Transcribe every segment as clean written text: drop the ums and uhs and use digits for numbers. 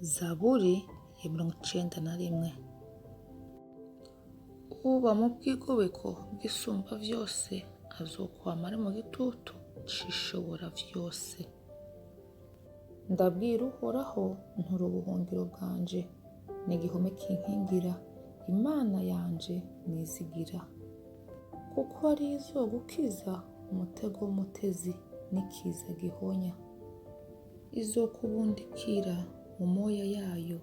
Zaburi ya 91. Uba mu bwigobeko bw'Isumbavyose azokwama ari mu gitutu c'Ishoboravyose. Ndabwira Uhoraho nti uri ubuhungiro bwanje n'igihome kinkingira, Imana yanje nizigira. Kuko ariyo izogukiza umutego w'umutezi n'ikiza gihonya. Izokubundikira mu moya yayo,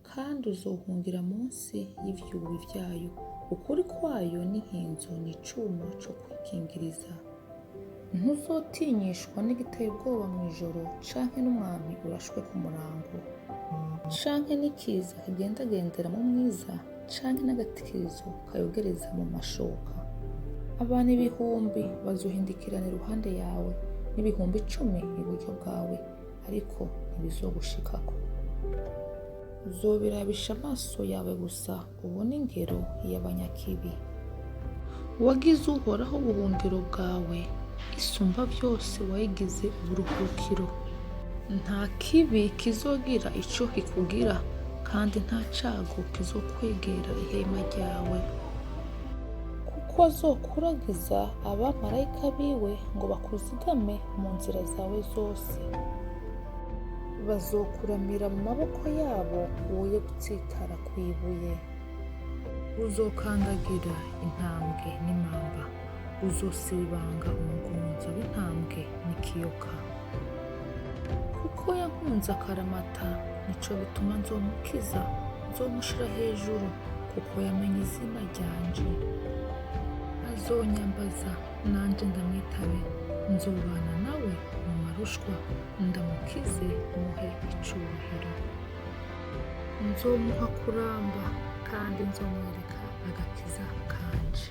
kandi uzohungira munsi y'ivyubi vyayo. Ukuri kwayo n'inkinzo n'icuma co kwikingiriza. Ntuzotinyishwa n'igiteye ubwoba mw'ijoro, canke n'umwambi urashwe ku murango, canke n'ikiza kigendagendera mu mwiza, canke n'agatikirizo kayogereza mu mashoka. Abantu ibihumbi bazohindukirana iruhande yawe, n'ibihumbi icumi iburyo bwawe, ariko ntibizogushikako. Uzobirabisha amaso yawe gusa, ubone ingero y'abanyakibi. Wagize Uhoraho ubuhungiro bwawe, Isumbavyose wayigize uburuhukiro. Nta kibi kizogira ico kikugira, kandi nta cago kizokwegera ihema ryawe. Kuko azokuragiza abamarayika biwe ngo bakuzigame mu nzira zawe zose. Bazokuramira mu maboko yabo, woye gutsitara kw'ibuye. Uzokandagira intambwe n'imamba, uzosibanga umugunza w'intambwe n'ikiyoka. Kuko yankunze akaramata, nico gituma nzomukiza, nzomushira hejuru, kuko yamenye izina ryanje. Azonyambaza, nanje ndamwitabe, nzobana nawe mu marushwa, ndamukize muhe icubahiro. Nzomuha kuramba, kandi nzomwereka agakiza kanje.